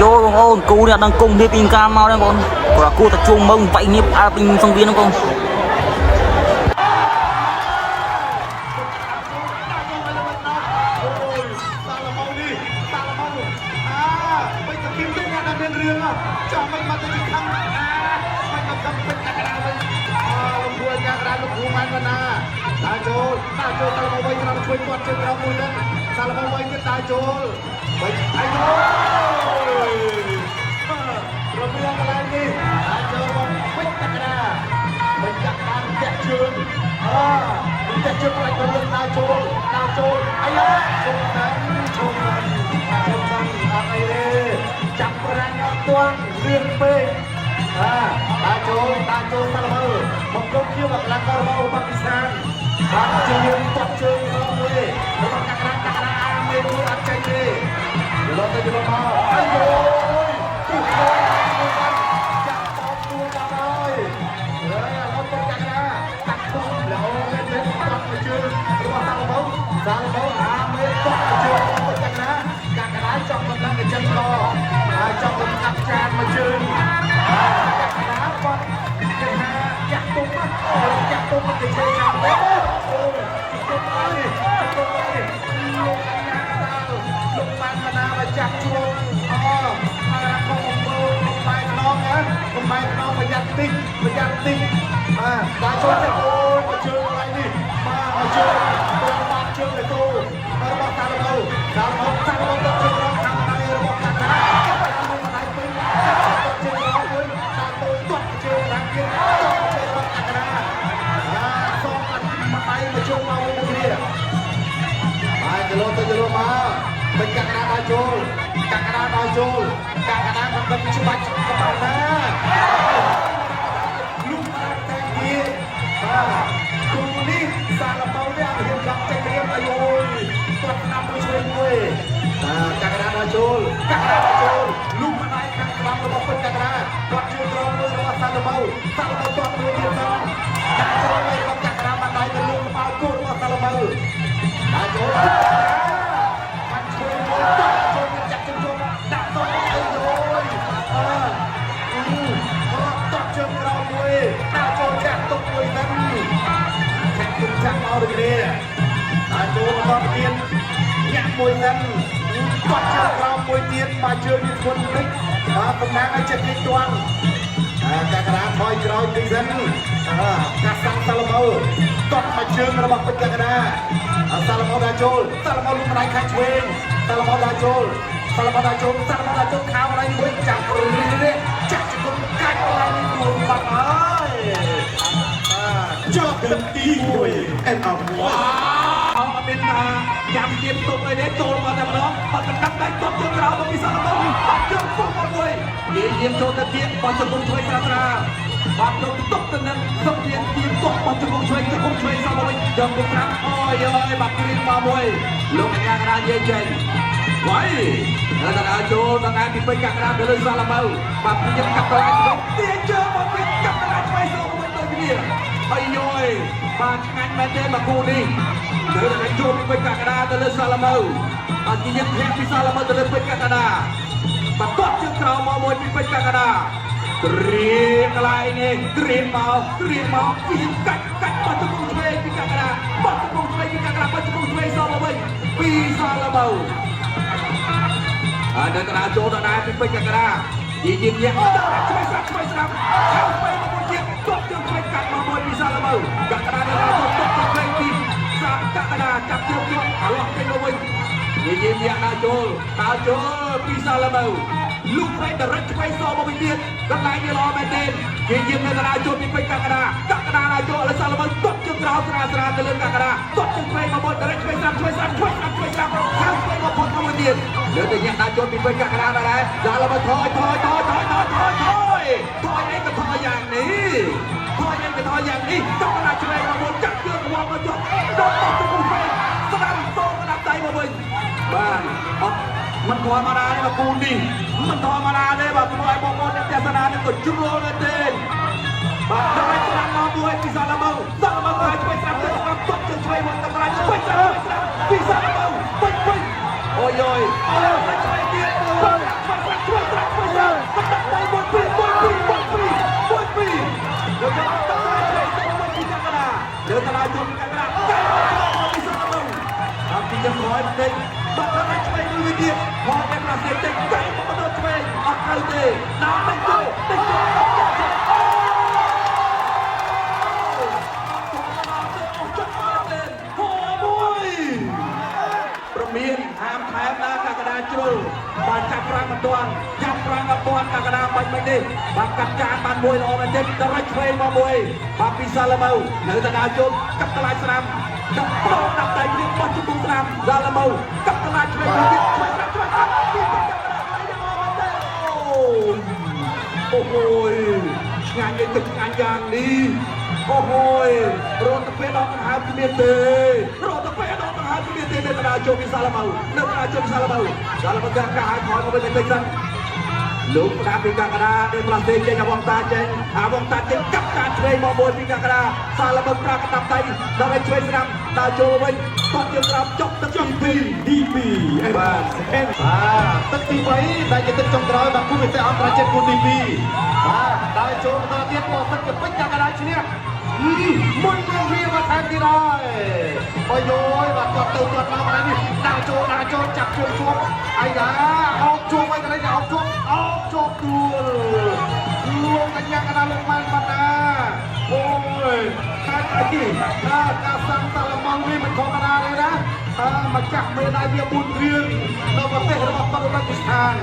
យោបងប្អូនគូនេះអត់ដឹងគុំគ្នាពីកាលមកទេបងប្អូនគាត់គូតែជួងមើងវាយគ្នាផ្អើលពីសង្វៀនហ្នឹងបង អូយសាឡម៉ូនេះសាឡម៉ូអាមិនទៅគឹមទេណាមានរឿងចាំមិនមកទៅខាងអាមិនមកខំពេចកដាវិញអាលោកគ្រូអាចារ្យលោកគ្រូម៉ែនបណ្ណាដើរចូលដើរចូលសាឡម៉ូវិញក្រោមជួយគាត់ជើងក្រោមមួយហ្នឹងសាឡម៉ូវិញទៀតដើរចូលវិញអាយអូយរបៀងកន្លែងនេះដើរចូលមកពេចកដាពេចកដាតាក់ជើងអើតាក់ជើងផ្លាច់ទៅលើដើរចូលដើរចូលអាយជុំតែជុំតែជុំតែអត់អីទេចាប់ប្រាំងអត់ទាន់លឿនពេកអាដើរចូលដើរចូលសាឡមើមកគុំជាមកកន្លងរបស់អូប៉ាគីស្ថានបាទជាយើងទាត់ជើងក្រោមមួយរបស់កាក្រាកាក្រាអាមេមួយអត់ចេញទេយល់ទៅយល់មកអាយយពីខ្លួនមួយបានចាក់បោកទួបាត់ហើយហើយអត់ទៅកាក្រាកាក់ទុំល្អមែនទេទាត់ទៅជើងរបស់សាឡមើសាឡមើអាមេទាត់ទៅជើងរបស់កាក្រាកាក្រាចង់មិនដឹងទៅចិនកហើយចង់លំកាប់ចានមកជើងកាក្រាបាត់គេថាចាក់ទុំចាក់ទុំមិនទៅជើងចាំទេអូយទុំអើយទុំអើយលោកអាញាដាល់លោកបានមណាមកចាក់ជួងអូអាខំអំពើកំបែខ្នងណាកំបែខ្នងប្រយ័ត្នតិចប្រយ័ត្នតិចបាទដាក់ចូលទៅអូយមកជើងកន្លែងនេះបាទមកជើងបងបាត់ជើងទៅទូរបស់តាឡូតាឡូតាឡូទៅជើងរងខាងដៃរបស់កាតាកាតាដៃពេញទៅជើងរងមួយតាទៅទាត់ជើងរាំងទៀតទាត់ជើងរបស់កាតាអាសងបាត់មកដៃមកជើងមកវិញគ្នា បាទចលោទៅចលោមកពេញកក្កដាដល់ចូលកក្កដាដល់ចូលកក្កដាមិនដឹងច្បាច់ក្បាលណាលុះមកតែគេបាទគូនេះសាឡប៉ៅនេះអត់ហ៊ានកំចេញរៀបអាយយគាត់ស្ដាប់មួយឆ្វេងមួយបាទកក្កដាដល់ចូលកក្កដាដល់ចូលលុះមកដៃខាងស្ដាំរបស់ពេញកក្កដាគាត់ជឿក្រមមួយរបស់សាឡប៉ៅសាឡប៉ៅគាត់មួយទៀតផងដាក់ចូលវិញរបស់កក្កដាមកដៃទៅលុះក្បាលគូរបស់សាឡប៉ៅ ដាក់ចូលបាត់ជួយមួយដាក់ចូលចាក់ជើងជុំដាក់តអីយយអឺអឺតតជើងក្រោមមួយដាក់ចូលចាក់ទុកមួយសិនចាក់ទុកចាក់មកដូចគ្នាដាក់ចូលបន្តទៀតញាក់មួយសិនតជើងក្រោមមួយទៀតបាទជើងនេះធ្ងន់តិចបាទតំណាងឲ្យចិត្តគេទាន់កាក្រាថយក្រោយតិចសិនកាសាំងសាឡម៉ូតតមកជើងរបស់ពេជ្រកាក្រាសាឡម៉ូដាក់ចូលសាឡម៉ូលុកម្ដាយខាងឆ្វេងសាឡម៉ូដាក់ចូលសាឡម៉ូដាក់ចូលសាឡម៉ូដាក់ចូលខោកន្លែងមួយចាប់រីចាក់ជង្គង់កាច់កន្លែងនេះទួបាត់ហើយ ចប់លើកទី1អែមអវ៉ា អត់មានថាយ៉ាំទៀមទុកអីទេចូលមកតែម្ដងបាត់កណ្ដាប់ដៃទាត់ជើងក្រោមមកពីសាឡម៉ូបាត់ជើងពុះមកមួយនិយាយយាមចូលទៅទៀតបាត់ជង្គង់ឆ្វេងស្រាស្រាបាត់ទៅទុកទៅនឹងសុខៀនទៀមទុកបាត់ជង្គង់ឆ្វេងជង្គង់ឆ្វេងសល់មកវិញជង្គង់ត្រាំអូយអើយបាត់គ្រីមមកមួយលោកអញ្ញាកណ្ដាលនិយាយចេញវ៉ៃនៅតែដល់ចូលដល់ឯពីពេញកក្កដាទៅលើសាឡម៉ូបាត់ពីខ្ញុំកាប់កន្លែងឆ្វេងទាញជើងមកវិញកាប់កន្លែងឆ្វេងសល់មកវិញដូចគ្នាអាយយបាទឆ្ងាញ់មែនទេមកគូនេះ ទៅតែចូលពីពេជ្រកក្កដាទៅលើសាឡាម៉ូអត់ជាយើងធាក់ពីសាឡាម៉ូទៅលើពេជ្រកក្កដាបន្ទាត់ជើងក្រោមមកមួយពីពេជ្រកក្កដាត្រៀមកន្លែងនេះត្រៀមមកត្រៀមមកពីកាច់កាច់បាត់ជង្គង់ឆ្វេងពីកក្កដាបាត់ជង្គង់ឆ្វេងពីកក្កដាបាត់ជង្គង់ឆ្វេងសល់មកវិញពីសាឡាម៉ូហើយនៅកណ្ដាលចូលដល់ដែរពីពេជ្រកក្កដាយីយីញាក់ឆ្វេងស្រាប់ឆ្វេងស្រាប់ខោឆ្វេងមកមួយទៀតទាត់ជើងឆ្វេងកាត់មកមួយពីសាឡាម៉ូកក្កដានៅដល់ចូលទាត់ជើងឆ្វេងពីសាកក្កដាចាប់ជើងជាប់អាឡោះចេញមកវិញយីយីញាក់ដល់ចូលដល់ចូលពីសាឡាម៉ូលូកឆ្វេងដរិចឆ្វេងសមកវិញទៀតកន្លែងនេះល្អមែនទេគេយាមនៅកណ្ដាលចូលពីពេជ្រកក្កដាកក្កដាដល់ចូលឥឡូវសាឡាម៉ូទាត់ជើងក្រោមស្រាស្រាទៅលើកក្កដាទាត់ជើងឆ្វេងមកមួយដរិចឆ្វេងស្រាប់ឆ្វេងស្រាប់ឆ្វេងស្រាប់ឆ្វេងស្រាប់ខាងឆ្វេងមកផុតមកមួយទៀតលើទៅញាក់ដល់ចូលពីពេជ្រកក្កដាដែរសាឡាម៉ូថយថយថយថយថយថយថយថយអីក៏ថយយ៉ាងនេះថយអីក៏ថយយ៉ាងនេះកក្កដាឆ្វេងមកមួយចាក់ជើងវងមកជាប់ដល់ទៅជង្គង់ឆ្វេងស្ដាំតងស្ដាំដៃមកវិញបាទអត់មិនធម្មតាទេបាទគូនេះមិនធម្មតាទេបាទធ្វើឲ្យបងប្អូនអ្នកទស្សនានឹងក៏ជ្រុលដែរទេបាទដល់ស្ដាំមកមួយពីសាឡាម៉ូសាឡាម៉ូហើយឆ្វេងស្ដាំទៅស្ដាំទាត់ជើងឆ្វេងមកដល់ឆ្វេងស្ដាំស្ដាំពីសាឡាម៉ូពេញពេញអូយអូយអូយឆ្វេងទៀតឆ្វេងស្ដាំឆ្វេងស្ដាំ តិចកែមកដល់ឆ្វេងអត់ត្រូវទេដល់តិចចូលតិចចូលអូមួយប្រមានហាមថែមណាកកដាជ្រុលបាទចាប់ប្រាំងមិនទាន់ចាប់ប្រាំងអត់ទាន់កកដាបាញ់មិននេះបាទកាត់ចានបានមួយល្អមែនទេដល់រចឆ្វេងមកមួយបាទពីសាឡម៉ូនៅតដាជុំកាត់កន្លែងស្នាមកាត់ប្រដាក់ដៃគ្នាបោះជង្គង់ស្នាមសាឡម៉ូកាត់កន្លែងឆ្វេងទៀតឆ្វេងឆ្វេងពីកកដាល្អមែនទេអូហូយឆ្ងាញ់ឯទឹកឆ្ងាញ់យ៉ាងនេះអូហូយរត់ទៅពេលដល់ដង្ហើមគ្មានទេរត់ទៅពេលដល់ដង្ហើមគ្មានទេនៅកណ្ដាលជុំវិសាលម៉ៅនៅកណ្ដាលជុំវិសាលម៉ៅសាលម៉ៅកាកាឲ្យថយមកវិញបន្តិចសិនលោកផ្ដាពីកកដាដេផ្លាស្ទិកចេញអវងតាចេញអវងតាចេញកាប់ការឆ្វេងមកមួយពីកកដាសាលម៉ៅប្រាកតាប់ដៃដល់ឲ្យឆ្វេងស្ដាំដើរចូលវិញតោះជើងក្រោមចុកទឹកទី2 ទី2បាទបាទទឹកទី3ដែលជាទឹកចុងក្រោយបាទគូពិសេសអន្តរជាតិគូទី2បាទដើរចូលបន្តទៀតមកទឹកជាពេជ្រកកដាឈ្នះមុននឹងវាមកថែមទៀតហើយអូយយបាទគាត់ទៅគាត់មកកន្លែងនេះដើរចូលដើរចូលចាប់ជើងជួបអាយ៉ាអោបជួបឲ្យកន្លែងនេះអោបជួបអោបជួបទួលលោកកញ្ញាកណ្ដាលលោកម៉ានបាណាអូយកាច់អីបាទការសាំសាឡម៉ង់នេះមិនធម្មតាទេណាម្ចាស់មេដាយវា4គ្រឿងនៅប្រទេសរបស់ប៉ាគីស្ថាន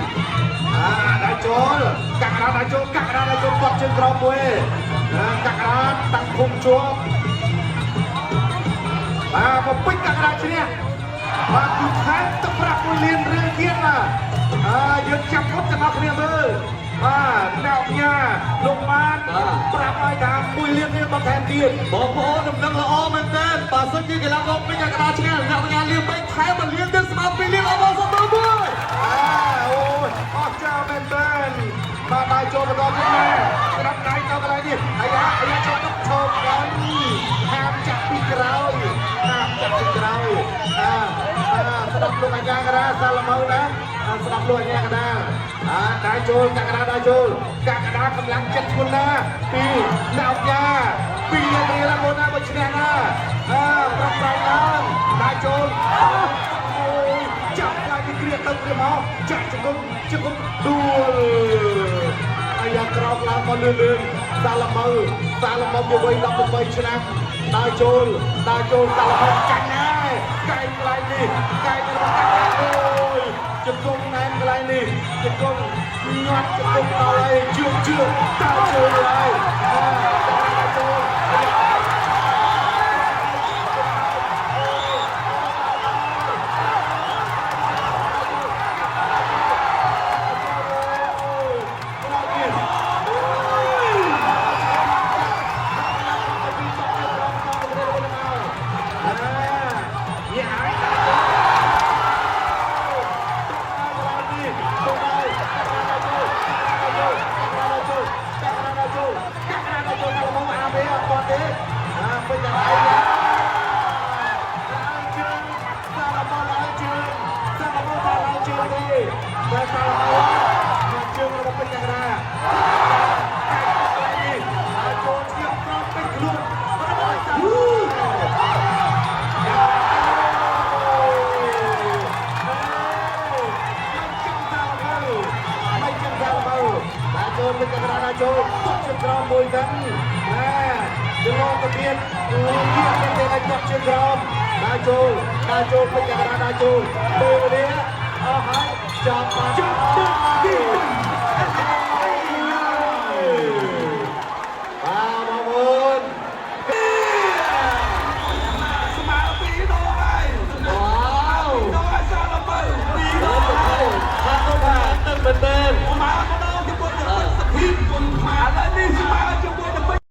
អាដើរចូលកាក់ដាដើរចូលកាក់ដាដើរចូលគាត់ជើងក្រោមមួយកាក់ដាតាំងឃុំជាប់បាទមកពេញកាក់ដាឈ្នះបាទគឺថែមទឹកប្រាក់1លានរៀលទៀតបាទយើងចាប់អត់ទាំងអស់គ្នាមើលបាទអ្នកញ៉ាលោកបានប្រាប់ឲ្យថា1លានរៀលបន្ថែមទៀត បងប្អូនដំណឹងល្អមែនទែនបើសិនជាកីឡាករពេញកដាឈ្នះអ្នកញ៉ាលៀមពេញថែម1លានទៀតស្មើ2លានអបអរសាទរមួយ អូយអស្ចារ្យមែនទែនបាទដើរចូលបន្តទៀតណាក្តាប់ដៃទៅកន្លែងនេះអាយ៉ាអាយ៉ាចូលឈប់กันហាមចាប់ពីក្រោយហាមចាប់ពីក្រោយស្ដាប់លោកអាញាកដាសាឡម៉ូណាស្ដាប់លោកអាញាកដាដើរចូលកកដាដើរចូលកកដាកម្លាំងចិត្តធ្ងន់ណាពីអ្នកញ៉ាពីលានរៀលមកណាមកឈ្នះណាប្រឹងប្រែងឡើងដើរចូលអូយចាប់ឡើងពីគ្រាទៅគ្រាមកចាក់ជង្គង់ជង្គង់ដួលអាយ៉ាក្រោកឡើងមកលឿនលឿនសាឡម៉ូសាឡម៉ូវាវ័យ18ឆ្នាំដើរចូលដើរចូលសាឡម៉ូចាញ់ហើយកែងកន្លែងនេះកែងរបស់កាក់អូយជង្គង់ណែនកន្លែងនេះជង្គង់ញាត់ជង្គង់ដល់ហើយជឿជឿដើរចូលហើយដើរចូលចូលទុកជើងក្រោមមួយសិនណាជើងទៅទៀតទៀតទៅឲ្យជាប់ជើងក្រោមដើរចូលដើរចូលពេញកណ្ដាលដើរចូលពេលវេលាអស់ហើយចាប់បាន ចាប់ទី បាទបងប្អូន ស្មើពីរដងហើយ វ៉ាវ ដងហើយសាឡម៉ៅពីរដង បាទបាទទឹកមែនទែន